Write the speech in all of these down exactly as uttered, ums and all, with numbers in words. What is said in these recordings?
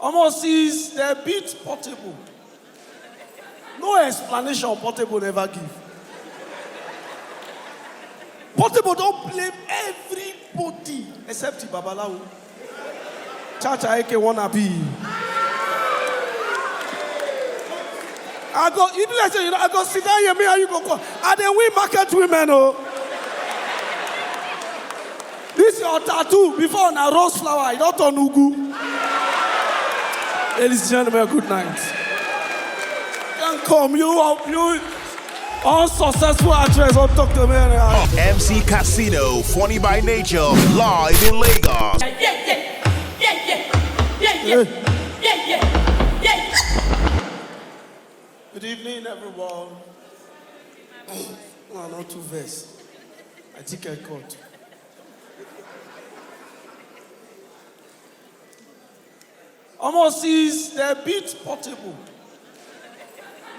Omo, since dem beat Portable, no explanation Portable never give. Portable don blame everybody except the babalawo. Chacha A K wannabe. I go, e be like say, you know, I go sit down here, me and you go call. I dey win market women o. This your tattoo before na rose flower, e don turn ugu. Ladies and gentlemen, good night. Can come, you up, you unsuccessful actress, don't talk to me anyhow. M C Casino, funny by nature, live in Lagos. Yeah, yeah, yeah, yeah, yeah, yeah, yeah, yeah, yeah, yeah, yeah. Good evening, everyone. No, not too vex. I think I caught. Omo, since dem beat Portable,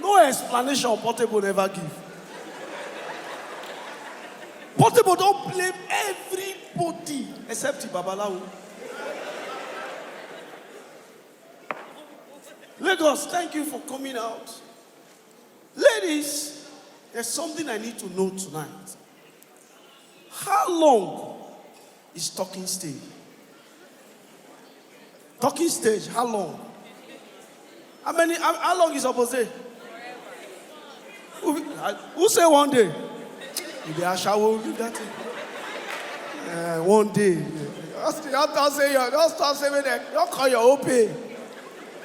no explanation Portable never give. Portable don blame everybody except the babalawo. Lagos, thank you for coming out. Ladies, there's something I need to know tonight. How long is talking stage? Talking stage, how long? How many, how, how long is supposed to? Who, who say one day? You dey ashawo, leave that thing. Uh, one day. Just, just talk say your, just talk say make dem, just call your O P.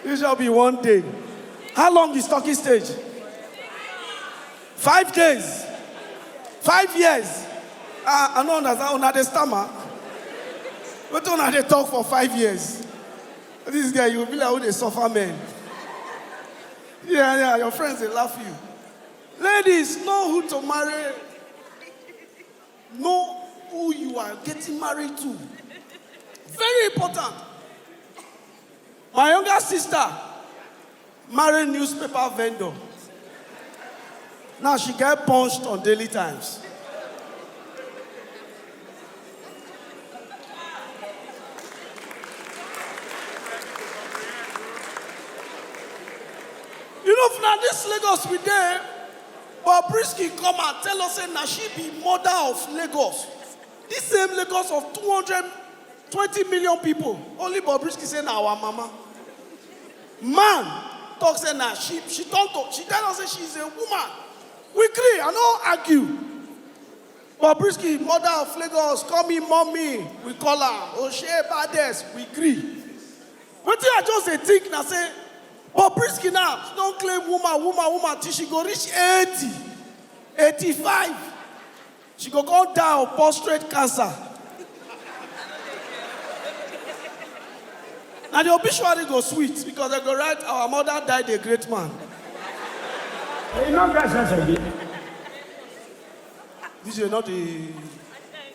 You shall be one day. How long is talking stage? Five days. Five years. Ah, I no understand. Una dey stammer. Wetin una dey talk for five years? This guy, you be like who dey suffer men. Yeah, yeah, your friends dey laugh you. Ladies, know who to marry. Know who you are getting married to. Very important. My younger sister marry newspaper vendor. Now she get punched on Daily Times. You know, if na this Lagos we dey, Bobrisky come and tell us say na she be mother of Lagos. This same Lagos of two hundred twenty million people, only Bobrisky say na our mama. Man talk say na she, she turn to, she tell us say she is a woman. We gree, I no argue. Bobrisky, mother of Lagos, call me mommy. We call her Oshe Bades. We gree. Wetin I just dey think na say, Bobrisky now, she don claim woman, woman, woman till she go reach eighty, eighty-five. She go come die of prostate cancer. Na the obituary go sweet because dem go write, "Our mother died a great man." You no get sense again. D J, no dey,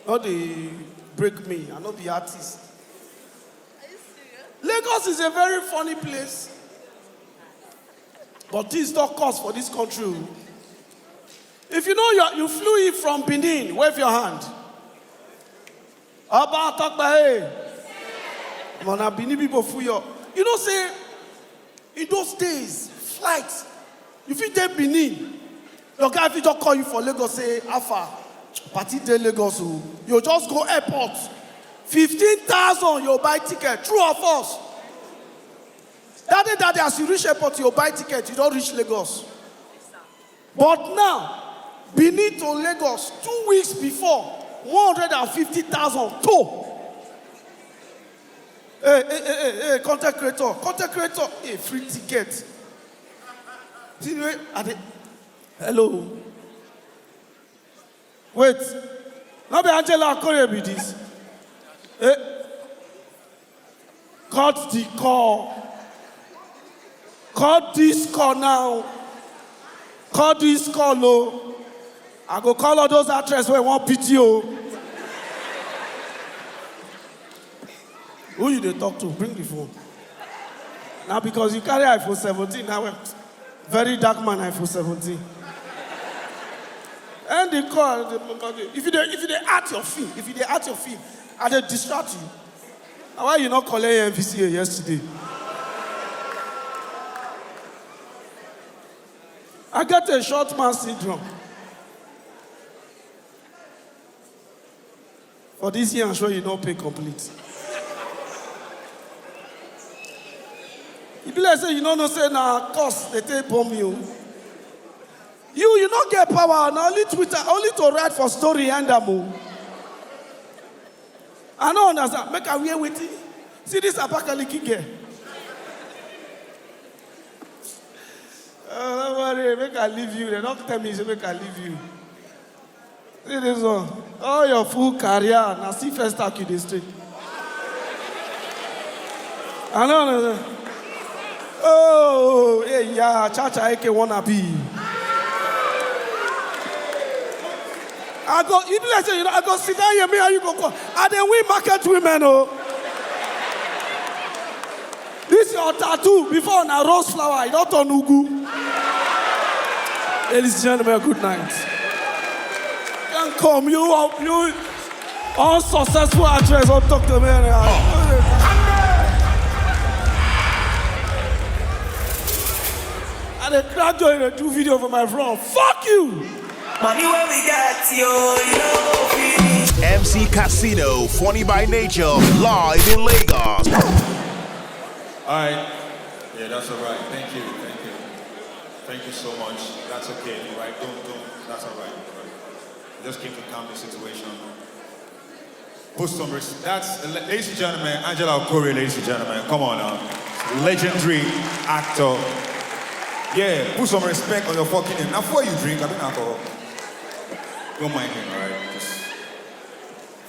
no dey break me. I no be artist. Lagos is a very funny place, but things don cost for this country o. If you know you, you flew in from Benin, wave your hand. Oba Tokpa, hey. Omo, na Benin people full your. You know say, in those days, flight, you fit dey Benin, your guy fit just call you for Lagos, say, "How far? Party dey Lagos o." You just go airport, fifteen thousand, you buy ticket, true or false? That day, that day, as you reach airport, you buy ticket, you don reach Lagos. But now, Benin to Lagos, two weeks before, one hundred and fifty thousand toll. Hey, hey, hey, hey, hey, content creator, content creator, a free ticket. See the way I dey, hello. Wait, no be Angela Okorie be this? Eh? Cut the call. Cut this call now. Cut this call o. I go call all those actresses wey wan pity o. Who you dey talk to? Bring the phone. Now because you carry iPhone seventeen, now well, very dark man iPhone seventeen. End the call. If you dey, if you dey act your film, if you dey act your film, I dey distract you. Na why you no collect M V C A yesterday? I get a short man syndrome. For this year, I'm sure you don't pay complete. You be like say you don't know say na cost they take bomb you. You, you not get power. Na only Twitter, only to write for story and am o. I don't understand. Make I wear wetin. See this Abakaliki girl. Uh, don't worry, make I leave you. They don't tell me say make I leave you. See this one. All your full career, na see first attack you dey straight. I don't know. Oh, hey, yeah, cha cha A K wannabe. I go, you be like say, you know, I go sit down here, me and you go call. I dey win market women, oh. This your tattoo before na rose flower, you don't turn ugu. Ladies and gentlemen, good night. Can come, you up, you unsuccessful actress, don't talk to me anyhow. And they crack you in a do video for my vlog. Fuck you! Money where we get, yo, you know, finish. M C Casino, funny by nature, live in Lagos. All right. Yeah, that's all right. Thank you. Thank you. Thank you so much. That's okay. Right? Don't, don't. That's all right. All right. Just came to calm the situation. Put some res-, that's, ladies and gentlemen, Angela Okorie, ladies and gentlemen. Come on now. Legendary actor. Yeah, put some respect on your fucking name. Now, before you drink, I mean alcohol. Don't mind him, all right? Just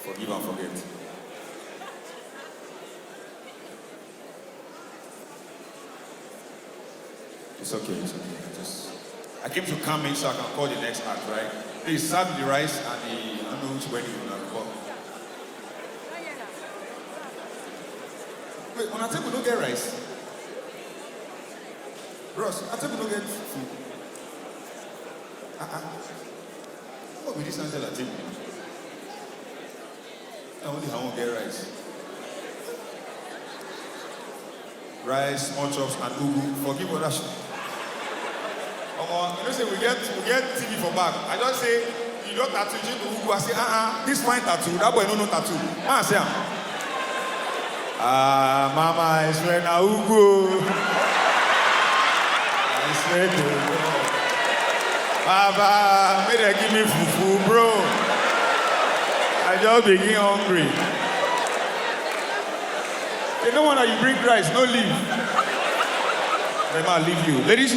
forgive and forget. It's okay, it's okay. I just, I came to come in so I can call the next act, right? Please serve the rice and the, I don't know which wedding you have. Wait, on a table, no get rice. Bros, I table no get food. Uh-uh. What be this Angela table? I only I won't get rice. Rice, small chops, and ugu. Forgive what I should. Omo, you know say we get, we get T V for back. I just say, you don't tattoo, you do ugu. I say, uh-uh, this fine tattoo. That boy no no tattoo. Man, I say, ah, mama, I swear na ugu. I swear to God. Baba, may they give me fufu, bro. I just begin hungry. They don't want you bring rice, no leave. They might leave you. Ladies